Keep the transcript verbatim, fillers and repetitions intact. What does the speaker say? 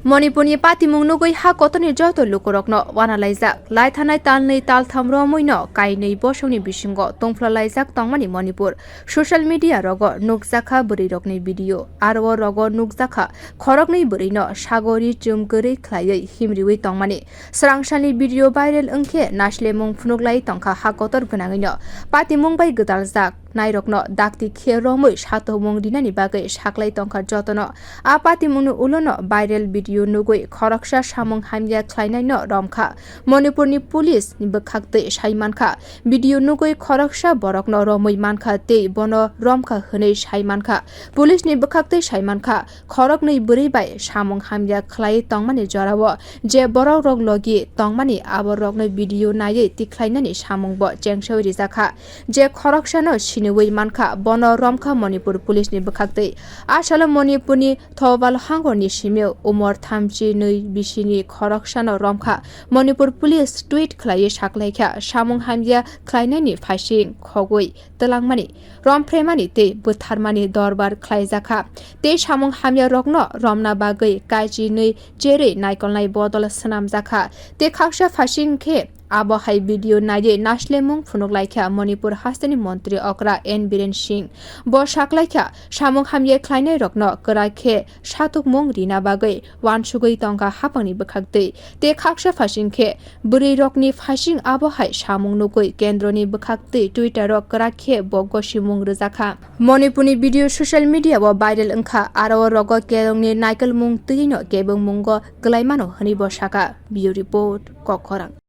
Manipurni patimung nugwi ha kotorni joto lukurokno wanalaijak. Laithanai talnwi taltham romwino kainwi bosongni bisingo tongphlalaijak tongmani Manipur. Social media rogo nukjakha bwrwirokni video. Aro rogo nukjakha khoroknwi bwrwino sagori chum kwrwi khlaiwi himriwi tongmani. Srangsalni video viral wngkhe naslemung phunuklai tongkha ha kotor gwnangwino. Patimung bai gwdaljak nairokno dakti khe romwi satokmung rinani bagwi saklai tongkha jotono. A patimungni ulono viral video nugwi khoroksa samung hamya khlainaino romkha. Manipurni police ni bwkhaktwi saimankha, video nugwi khoroksa borokno romwi mankha tei bono romkha hwnwi saimankha. Police ni bwkhaktwi saimankha, khoroknwi bwrwi bai samung hamya khlai tongmani jorao je borokrok logi tongmani aborokno video naiwi tikhlainani samungbo chengsawi rijakha. Je khoroksano siniwi mankha, bono romkha Manipur police ni bwkhaktwi. A salo Manipurni Thoubal hangorni simio umor thamchi nwi bisini khoroksano romkha. Manipur police tweet khlaiwi saklaikha, samung hamya khlainani phaising khogwi twlangmani, romphreimani tei bwtharmani dorbar khlaijakha. Tei samung hamya rokno romna bagwi kachi nwi cherwi naikolnai bodol swnamjakha. Tei khaksa phaising khe abo hai video naiwi naslemung phunuklaikha Manipur hasteni montri okra N Biren Singh. Bo saklaikha, samung hamya khlainairokno kwrak khe satokmung rina bagwi wansugwi tongkha haphangni bwkhaktwi. Tei khaksa phaising khe bwrwirokni phaising abo hai samung nugwi kendroni bwkhaktwi Twitter-o kwrak khe bo gosimung rwjakha. Manipurni video social media-o viral wngkha, aro rogo kerongni naikolmung twino kebengmungo kwlaimano hwnwi bo sakha. Bureau Report, Kokkhorang.